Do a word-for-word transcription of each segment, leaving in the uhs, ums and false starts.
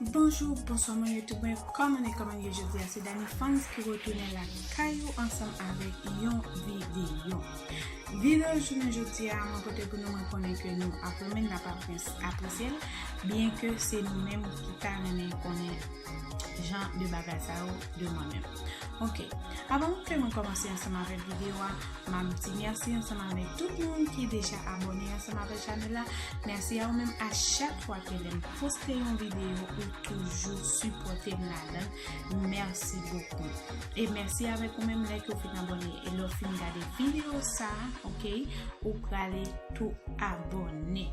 Bonjou, bonswa moun YouTube mwen, kòman nou ye, kòman nou ye jodi a? Se Dani Fans ki retounen lakay ou ansanm avèk yon videyo. Videyo jounen jodi a, mwen pote pou nou, mwen konnen ke nou ap renmen, n ap apres-, apresye l, byen ke se nou menm ki ta renmen konnen jan de bagay sa yo de mwen menm. Ok, avan ke mwen kòmanse ansanm avèk videyo a, m ap di mèsi ansanm avèk tout moun ki deja abòne ansanm avèk chanèl la. Mèsi a ou menm a chak fwa ke lè m poste yon videyo, ou toujou sipòte m ladan l. Mèsi bokou. E mèsi avèk ou menm lè ke w fin abòne. E lè w fin gade videyo sa, ok, ou prale tou abòne.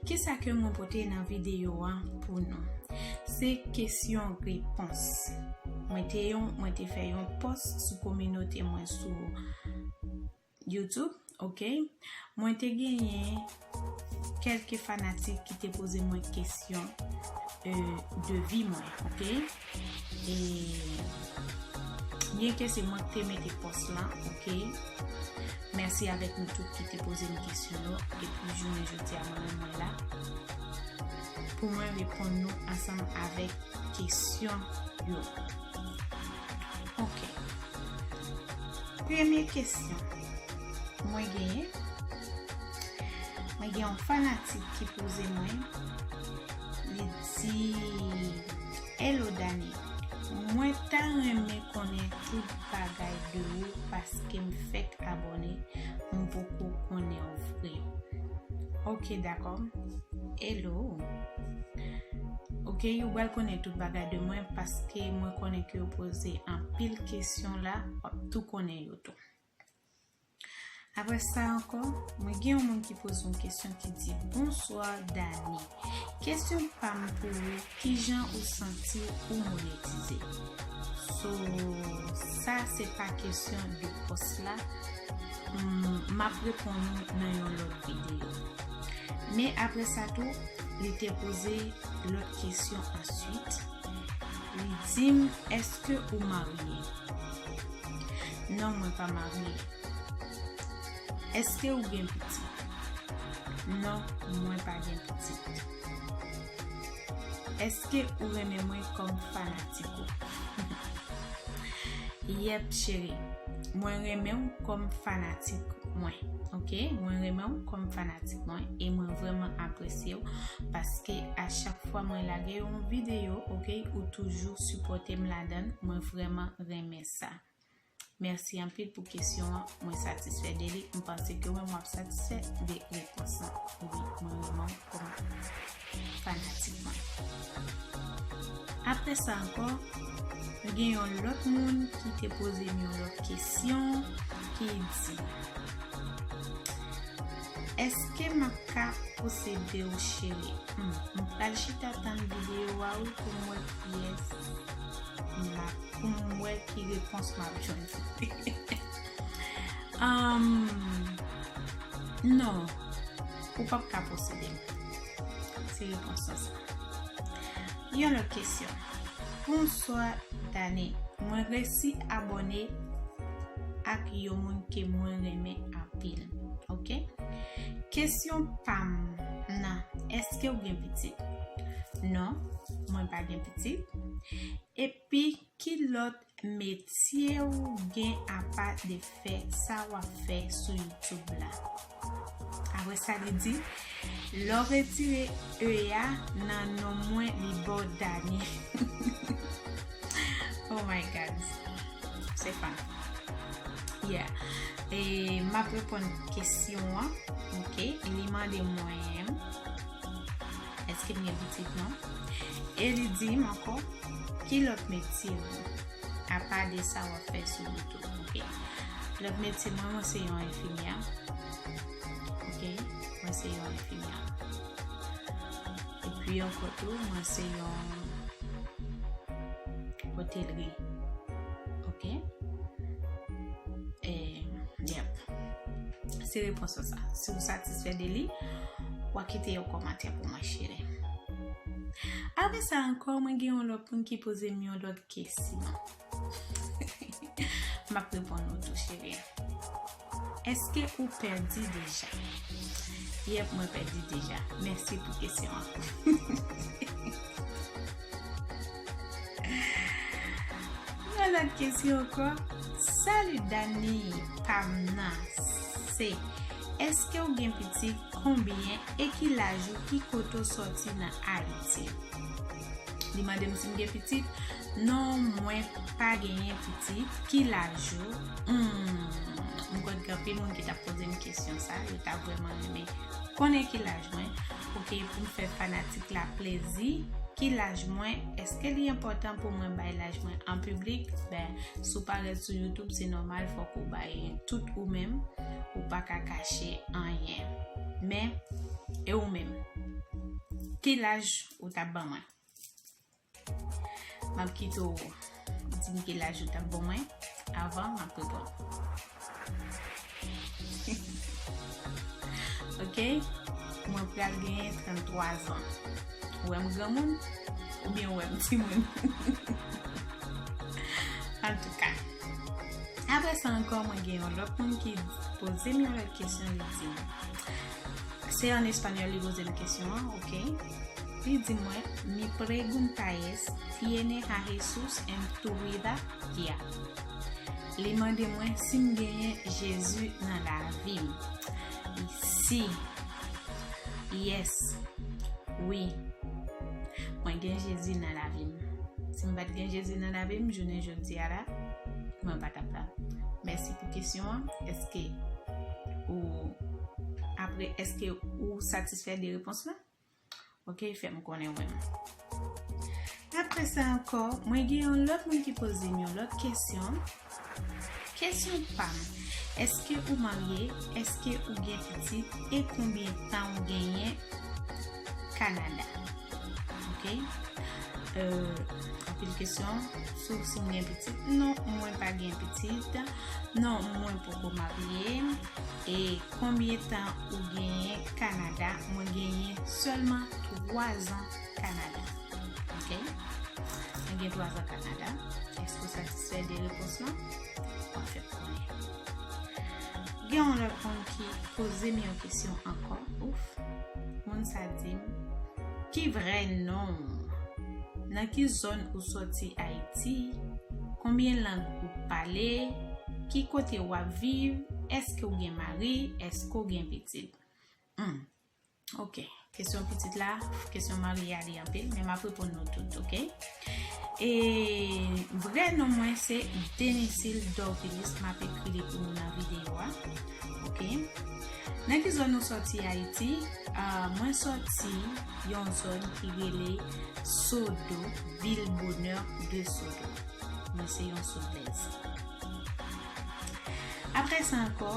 Kisa ke mwen pote nan videyo a pou nou? Se kesyon repons. Mwen te yon, mwen te fè yon pòs sou kominote mwen sou YouTube, ok? Mwen te genyen kèlke fanatik ki te poze mwen kesyon, euh, de vi mwen, ok? E byen ke se mwen ki te mete pòs lan, ok? Mèsi avèk nou tout ki te poze m kesyon yo. Epi jounen jodi a, mwen menm mwen la pou mwen reponn nou ansanm avèk kesyon yo. Ok. Premye kesyon mwen genyen, mwen gen yon fanatik ki poze mwen, li di, "Hello Dani, mwen ta renmen konnen tout bagay de ou paske m fèk abòne, m poko konnen w vre." Ok, dakò. Hello. Ok, yo pral konnen tout bagay de mwen paske mwen konnen ke yo poze anpil kesyon la, w ap tou konnen yo tou. Apre sa ankò, mwen gen yon moun ki poze yon kesyon ki di, "Bonswa, Dani. Kesyon pa m pou ou, kijan ou santi ou monetize?" So, sa se pa kesyon de pòs la. M, m ap reponn ou nan yon lòt videyo. Men apre sa tou, li te poze lòt kesyon answit. Li di m, "Èske ou marye?" Non, mwen pa marye. Èske ou gen pitit? Non, mwen pa gen pitit. Èske ou renmen mwen kòm fanatik ou? Yep, cheri. Mwen renmen w kòm fanatik mwen. Ok? Mwen renmen w kòm fanatik mwen e mwen vrèman apresye w paske a chak fwa mwen lage yon videyo, ok, ou toujou sipòte m ladan l. Mwen vrèman renmen sa. Mèsi anpil pou kesyon an. Mwen satisfè de li. M panse ke ou menm w ap satisfè de repons lan. Wi, mwen renmen w kòm fanatik mwen. Apre sa ankò, nou gen yon lòt moun ki te poze m yon lòt kesyon ki di, "Èske m ap ka posede w, cheri?" Hmm, m pral chita tann videyo a wi pou m wè kiyès m ap, pou m wè ki repons m ap jwenn. Um, non, ou p ap ka posede m. Se repons lan sa. Yon lòt kesyon. Bonswa, Dani. Mwen resi abòne ak yon moun ke mwen renmen anpil. Ok? Kesyon pa m nan, èske w gen pitit? Non, mwen pa gen pitit. Epi, ki lòt metye ou gen apa de fè sa w ap fè sou YouTube la? Apre sa, li di, lè w retire E a nan non mwen, li ba w Dani. Oh my God. Se fun. Yeah. E m ap reponn kesyon an. Ok. Li mande mwen, èske m gen pitit non? E li di m ankò, ki lòt metye ou? Apa de sa w ap fè sou YouTube, ok? Lòt metye mwen, mwen se yon enfimyè. Ok? Mwen se yon enfimyè. Epi ankò tou, mwen se yon otelri. Ok? E, yep. Se repons lan sa. Si w satisfè de li, w a kite yon kòmantè pou mwen, cheri. Apre sa ankò, mwen gen yon lòt moun ki poze m yon lòt kesyon. M ap reponn ou tou, cheri. Èske ou pèdi deja? Yep, mwen pèdi deja. Mèsi pou kesyon an. Lòt kesyon ankò. Salut Dani, pa m nan se, èske w gen pitit, konbyen, e ki laj ou, ki kote w sòti nan Ayiti? Li mande m si m gen pitit. Non, mwen pa genyen pitit. Ki laj ou? Hmm, m kwè gen anpil moun ki t ap poze m kesyon sa, yo ta vrèman renmen konnen ki laj mwen. Ok, pou m fè fanatik la plezi, ki laj mwen? Èske li enpòtan pou mwen bay laj mwen an piblik? Ben, si w parèt sou YouTube, se nòmal, fòk ou bay tout ou menm, ou pa ka kache anyen. Men, e ou menm? Ki laj ou t ap ban mwen? M ap kite w di m ki laj ou t ap ban mwen avan m ap reponn. Ok? Mwen pral genyen trannntwa zan. Ou wè m granmoun? Oubyen ou wè m timoun? Antouka. Apre sa ankò, mwen gen yon lòt moun ki poze m yon lòt kesyon, li di m, se an espanyòl li poze m kesyon an, ok? Li di mwen, mi pregunta es, ¿tienes a Jesús en tu vida ya? Li mande mwen si m genyen Jezi nan lavi m. Si. Yes. Wi. Mwen gen Jezi nan lavi m. Si m pa t gen Jezi nan lavi m, jounen jodi a la, mwen pa t ap la. Mèsi pou kesyon an. Èske ou, apre, èske ou satisfè de repons la? Ok, fè m konnen ou menm. Apre sa ankò, mwen gen yon lòt moun ki poze m yon lòt kesyon. Kesyon pa m. Èske ou marye? Èske ou gen pitit? E konbyen tan ou genyen Kanada? Ok. Euh, anpil kesyon sou si m gen pitit. Non, mwen pa gen pitit. Non, mwen poko marye. E konbyen tan ou genyen Kanada? Mwen genyen sèlman twa zan Kanada. Ok? Mwen gen twa zan Kanada. Èske w satisfè de repons lan? W ap fè m konnen. Gen yon lòt moun ki poze m yon kesyon ankò. Ouf. Moun sa di m, ki vrè non w? Nan ki zòn ou sòti Ayiti? Konbyen lang ou pale? Ki kote w ap viv? Èske w gen mari? Èske w gen pitit? Hmm. Ok. Kesyon pitit la, kesyon marye a li anpil, men m ap reponn nou tout, ok? E vrè non mwen se Denisil Dorvilis, m ap ekri li pou nou nan videyo a. Ok? Nan ki zòn ou sòti Ayiti? Ah, mwen sòti yon zòn ki rele Sodo, Ville Bonheur de Sodo. Mwen se yon Sodlèz. Apre sa ankò,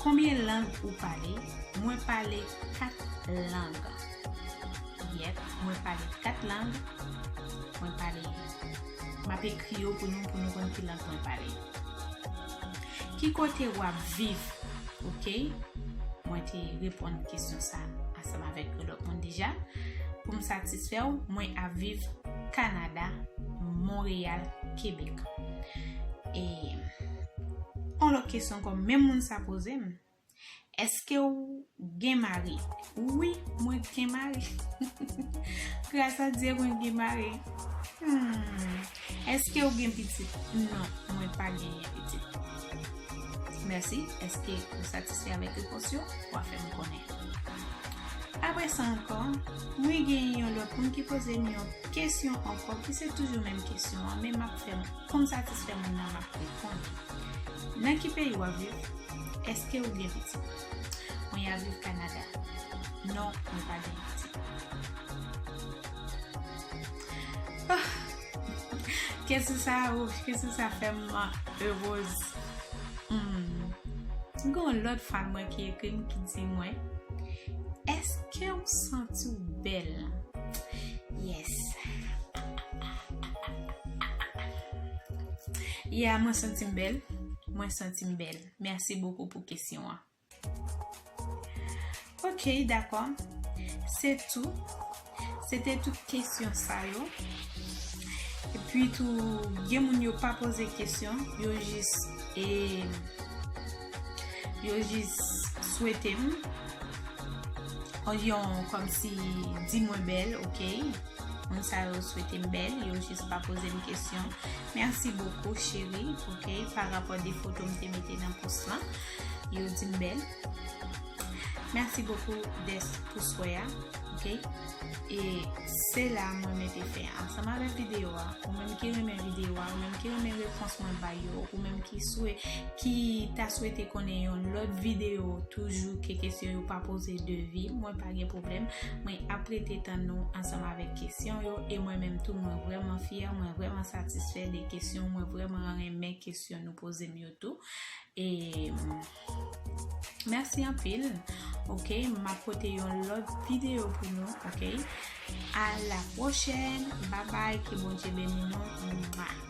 konbyen lang ou pale? Mwen pale kat lang. Yèp, mwen pale kat lang. Mwen pale, m ap ekri yo pou nou, pou nou konn ki lang mwen pale. Ki kote w ap viv? Ok? Mwen te reponn kesyon sa ansanm avèk yon lòt moun deja. Pou m satisfè w, mwen ap viv Kanada, Monreyal, Kebèk. E yon lòt kesyon ankò, menm moun sa poze m, èske w gen mari? Wi, mwen gen mari. Gras a Dye, mwen gen mari. Hmm. Èske w gen pitit? Non, mwen pa genyen pitit. Mèsi. Èske ou satisfè avèk repons yo? W a fè m konnen. Apre sa ankò, mwen gen yon lòt moun ki poze m yon kesyon ankò, ki se toujou menm kesyon an, men m ap fè m, pou m satisfè moun nan, m ap reponn. Nan ki peyi w ap viv? Èske ou gen pitit? Mwen ap viv Kanada. Non, mwen pa gen pitit. Ah! Kesyon sa, oh, kesyon sa fè m erez. Hmm. Gen yon lòt fan mwen ki ekri m ki di mwen, èske w santi w bèl? Yes. Yeah, mwen santi m bèl. Mwen santi m bèl. Mèsi bokou pou kesyon an. Ok, dakò. Se tou. Se te tout kesyon sa yo. Epi tou, gen moun yo pa poze kesyon, yo jis, e, yo jis swete m yon kòmsi di mwen bèl, ok? Moun sa yo swete m bèl, yo jis pa poze m kesyon. Merci beaucoup, chérie, ok? Pa rapò de foto m te mete nan pòs lan, yo di m bèl. Merci beaucoup, Des, pou swè a, ok? E se la mwen mete fen ansanm avèk videyo a. Ou menm ki renmen videyo a, ou menm ki renmen repons mwen bay yo, ou menm ki swe, ki ta swete konnen yon lòt videyo toujou ke kesyon yo pa poze de vi, mwen pa gen pwoblèm. Mwen ap rete tann nou ansanm avèk kesyon yo. E mwen menm tou, mwen vrèman fyè, mwen vrèman satisfè de kesyon, mwen vrèman renmen kesyon nou poze m yo tou. E mèsi anpil. Ok, m ap pote yon lòt videyo pou nou, ok? A la pwochèn. Babay, ke Bondye beni nou. Mwa.